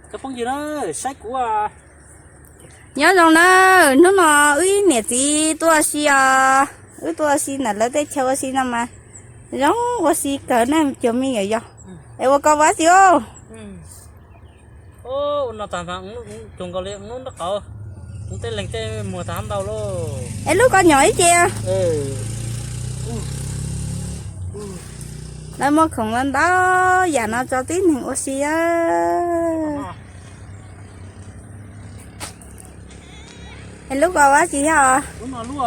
Cov phooj ywg na, saib kuv. Nyob zoo na, hnub no wb niam txiv tuaj ua si os, wb tuaj ua si ntawm lawv tej chaw ua si no mas zoo ua si kawg na cov me nyuam yaus. Es ua koj ua si os. Ua no tag mas cuag nkaus li hnub nraub qaum, kuv tej leeg tej muag tag ntau lauj. Es lub ko nyom ib ce. Lawv muaj khoom ntau ntau yam no tso tib neeg ua si. Es lub ko ua tsi thiab os? Lub no lub,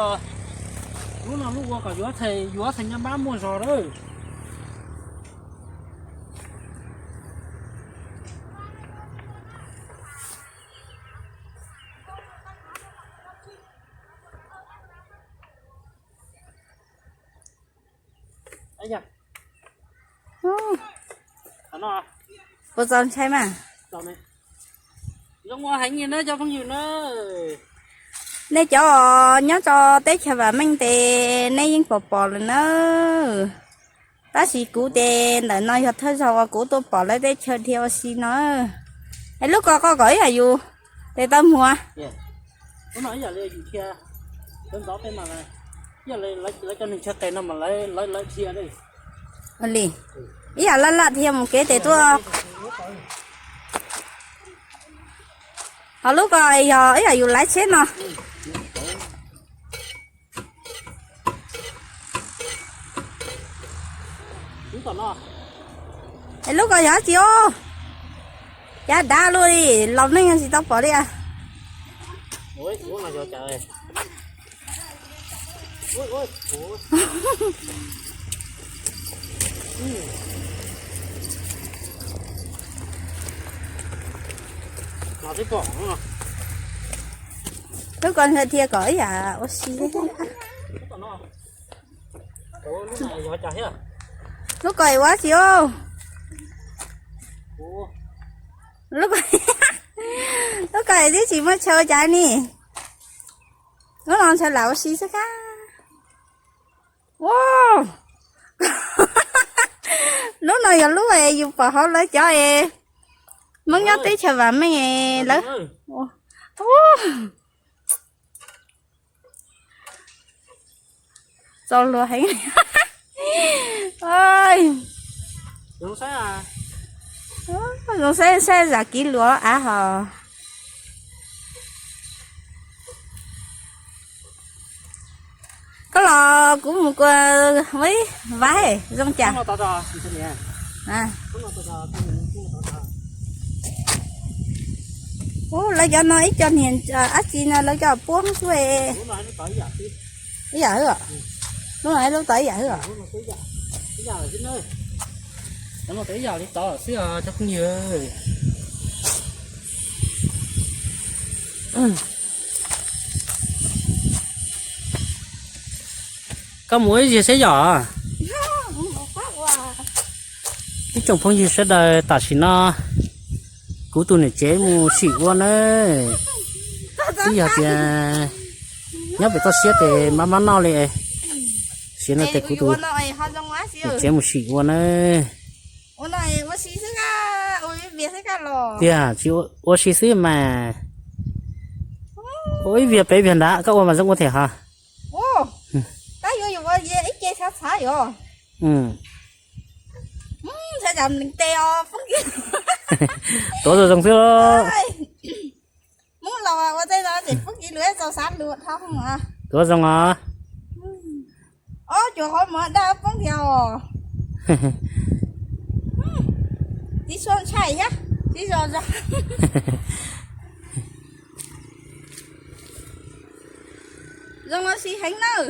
lub no lub ua kom yuav thais, yuav thais nyab npab muaj zog lawm. Puas txaus ntshai mas? Nej cov nyob rau teb chaws vam meej tes nej yeej pom pom lawm na. Tab sis kuv ces ntawm no yog thawj zaug uas kuv tuaj pom lawv teb chaws dhia ua si no. Es lub ko koj kom ib yam yus tes tau muag. Li, ib yam laj laj dhia mus kev tes tuaj. Ho lub ko yog ib yam yus laiv tsheb no. Es lub ko yog dab tsi os? Cab dav luaj li, laus neej tsis tau pom li. Lub ko ntshe dhia kom ib yam ua si. Lub ko ua si os. Lub ko, lub ko twb tsis muaj chaw ua cas ni. Lub no ntshe lam ua si xwb kab. Lub no yog lub yus pom hauv lawv cov es Hmoob nyob teb chaws vam meej lawv. Txaus luag heev. Zoo saib, saib zam kiv luam av hos. Koj los kuv mus kua vaib zoo cas. Ub, lawv cov no ib co niag dab tsi no lawv coj puab xwb. Ib yam hwb os. Lub no lub tod ib yam hwb os. Ib yam li tod xwb os cov phooj ywg. Koj mus ib zaug seb yom. Ib tsoom phooj ywg sawv daws, tam sim no kuv tus niam tsev mus sim ua nawb. Twb yog tias nyob pem toj siab ces maj maj noj li. Siav no ces kuv tus niam tsev mus sim ua nawb. Tiag, tsis ua si xwb mas. Ua ib viag peb viag nrad koj ua mas zoo ua thiab hos. Tuav zoo zoo xwb. Tuav zoo os. Zoo ua si heev nawb.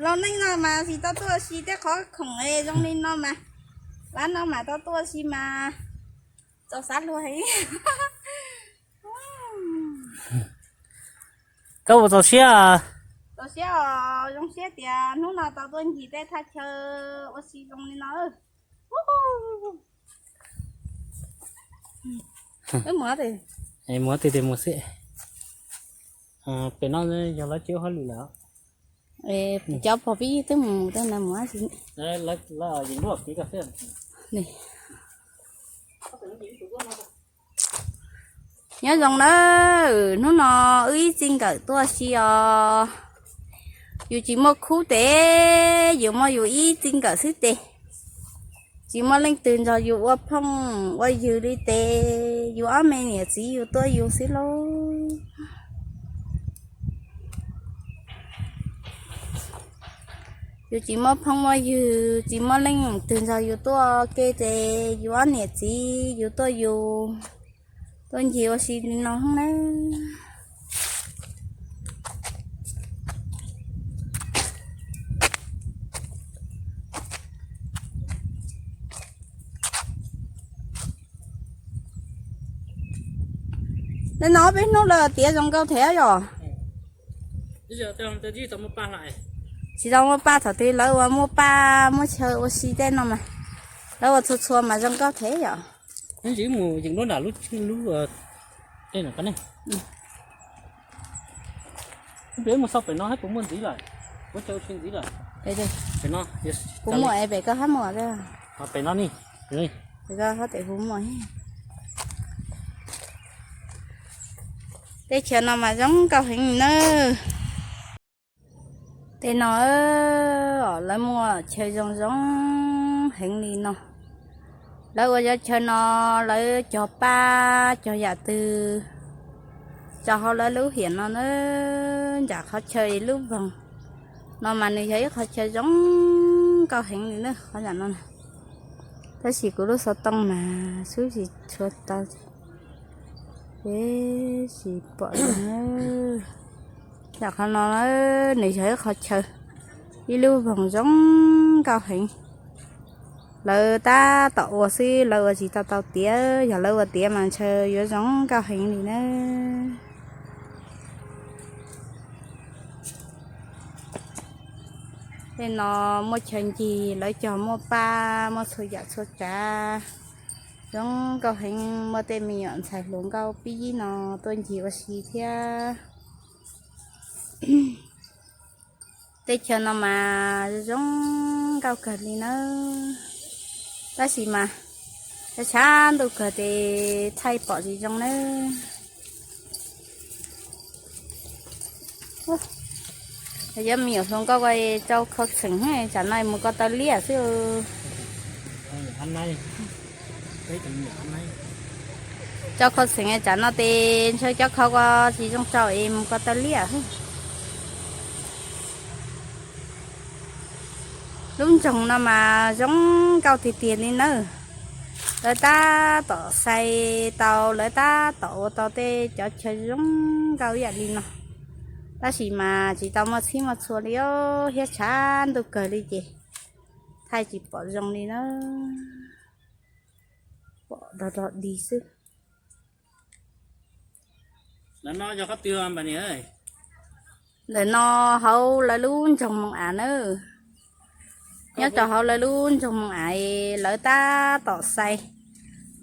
Laus neej no mas tsis tau tuaj ua si tej qhov khoom zoo li no mas, lab no mas tau tuaj ua si mas txaus xav luag heev. Koj puas txaus siab? Txaus siab os, zoo siab tias hnub no tau tuaj ncig tej thaj chaw ua si zoo li no. Mus tes mus xwb. Pem no yog lawv tsev hauj lwm lawm. Cov pog pib twb mus tej na mus. Yeej luaj kev koj xwb. Nyob zoo nawb, hnub no wb ib txij nkawm tuaj si os. Yus tsis muaj khub tes, yus muaj yus ib txij nkawm xwb tes. Tsis muaj leej twg nrog yus ua phooj ua ywg li tes, yus ob me niam txiv yus tuaj yus xwb lauj. Yus tsis muaj phooj muaj ywg, tsis muaj leej twg nrog yus tuaj ke tes, yus ob niam txiv yus tuaj yus, tuaj ncig ua si li no na. Nim no peb hnub lawm tiav zoo nkauj thiab yom. Tsis tau muaj paj, thaum twg lawv ua muaj paj muaj chaw ua si tej no mas lawv ua txhua txhua mas zoo nkauj thiab yom. Mus yeem lub nram lub, lub, tej no ne. Peb mus xauj pem no hab puas muaj ntxiv lawm, puas chaw ua si ntxiv lawm. Pem no, kuv muaj es pem koj hab muaj. Pem no ne, pem koj hab tes kuv muaj. Teb chaws no mas zoo nkauj heev li na. Tej no lawv muaj chaw zoo zoo heev li no. Lawv ua cov chaw no, lawv cog paj cog yam twg tso hauv lawv lub hiam no na. Nram qhov chaw lub voog no mas nws yog ib qhov chaw zoo nkauj heev li na, qhov yam no. Tab sis kuv lub xov tooj mas xub tsis tshua tau, peb tsis pom zoo. Nram qhov no nws yog ib qhov chaw, ib lub voog zoo nkauj heev. Lawv tab tom ua xwb, lawv ua tsis tau tau tiav, yog lawv ua tiav mas ntshe yuav zoo nkauj heev li na. Tej no muaj chaw ncig, lawv cog muaj paj muaj txhua yam txhua tsav, zoo nkauj heev. Muaj tej me nyuam ntxhais hluas nkauj pib yib no tuaj ncig ua si thiab. Teb chaws no mas zoo nkauj kawg li nawb, tab sis mas tshav ntuj kawg ces thaij pom tsis zoo nawb. Cov me nyuam hluas nkauj ko tsau khau txheem, tsam no mus ko taw liaj xwb. Tsau khau txheem tsam no ces ntshe cov khau ko tsis zoo tsau es mus ko taw liaj xwb. Lub nroog no mas zoo nkauj tiag tiag li nawb. Lawv tab tom xais tau, lawv tab tom ua tau tej cov chaw zoo nkauj ib yam li no, tab sis mas tsis tau muaj txhij muaj txhua li os, thiab tshav ntuj kawg li ces thaij tsis pom zoo li na. Pom dog dog dig xwb. Ntawm no hauv lawv lub nroog Moos Av nawb. Nyob rau hauv lawv lub nroog Moos Av, lawv tab tom xais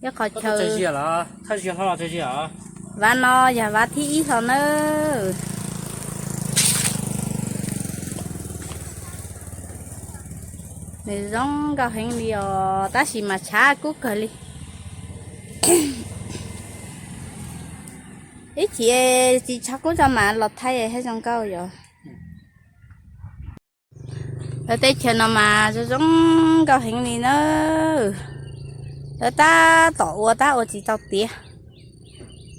ib qho chaw. Vav no yog vav thib ib hlo nawb. Nws zoo nkauj heev li os, tab sis mas tshav kub kawg li. Ib chim tsis tshav kub tso mas los thaij thiaj zoo nkauj yom. Lawv teb chaws no mas zoo zoo nkauj heev li nawb. Lawv tab tom ua tab ua tsis tau tiav.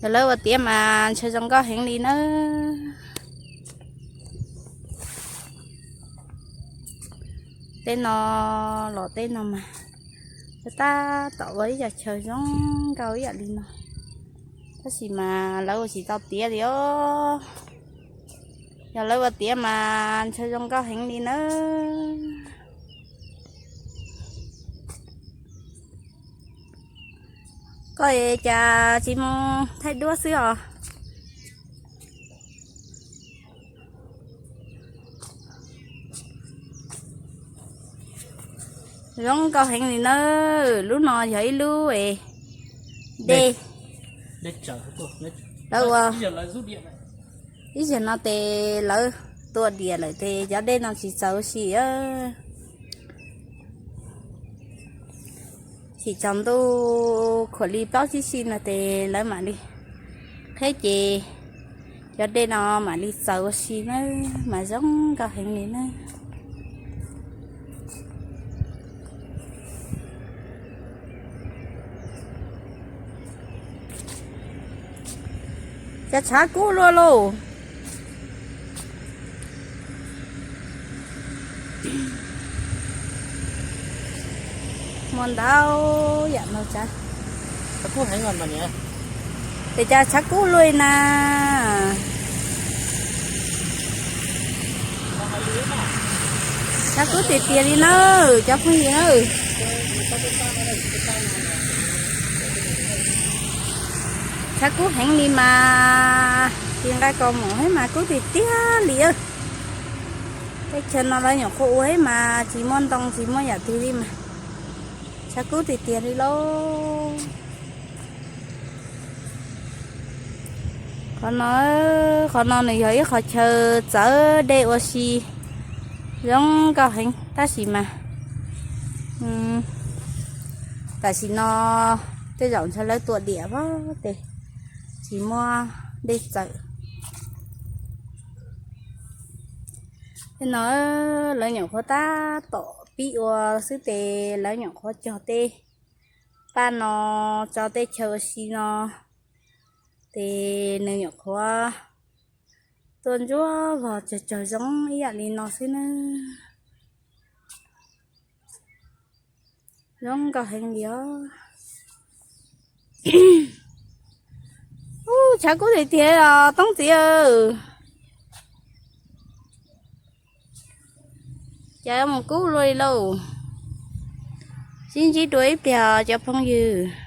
Yog lawv ua tiav mas ntshe zoo nkauj heev li nawb. Tej no los tej no mas lawv tab tom ua ib co chaw zoo nkauj ib yam li no, tab sis mas lawv ua tsis tau tiav li os. Yog lawv ua tiav mas ntshe zoo nkauj heev li nawb. Koj es cas tsis mus thaij duab xwb os? Zoo nkauj heev li nawb. Lub no yog ib lub dej. Lawv ua ib zaug no ces lawv tua diam lawm ces cov dej no tsis txaus si. Tsis tsaus ntuj khuam li plaub tsib si no ces lawv mam li Thiab ces cov dej no mam li txaws ua si na, mas zoo nkauj heev li na. Cas tshav kub luaj lauj. Muaj ntau yam no tshav. Tes cas tshav kub luaj li na. Tshav kub tiag tiag li na, cov phooj ywg na. Tshav kub heev li mas, tsis nqa kaus mom thiab mas kub tiag tiag li. Teb chaws no lawv nyuam qhuav ua thiab mas tsis muaj ntoo tsis muaj yam twg li mas, tshav kub tiag tiag li lauj. Qhov no, qhov no nws yog ib qhov chaw txawv dej ua si zoo nkauj heev tab sis mas tam sim no tej zaum ntshe lawv tua diam pob tes tsis muaj dej txawm. Tej no lawv nyuam qhuav tab tom pib ua xwb tes lawv nyuam qhuav cog tej paj no tso tej chaw ua si no tes nws nyuam qhuav tuaj ntsuab vog tsawg tsawg zoo ib yam li no xwb na. Zoo nkauj heev li os. Ub, tshav kub tiag tiag os Toob txiv. Cas mus kub luaj li lauj. Sib ntsib dua ib pliag cov phooj ywg.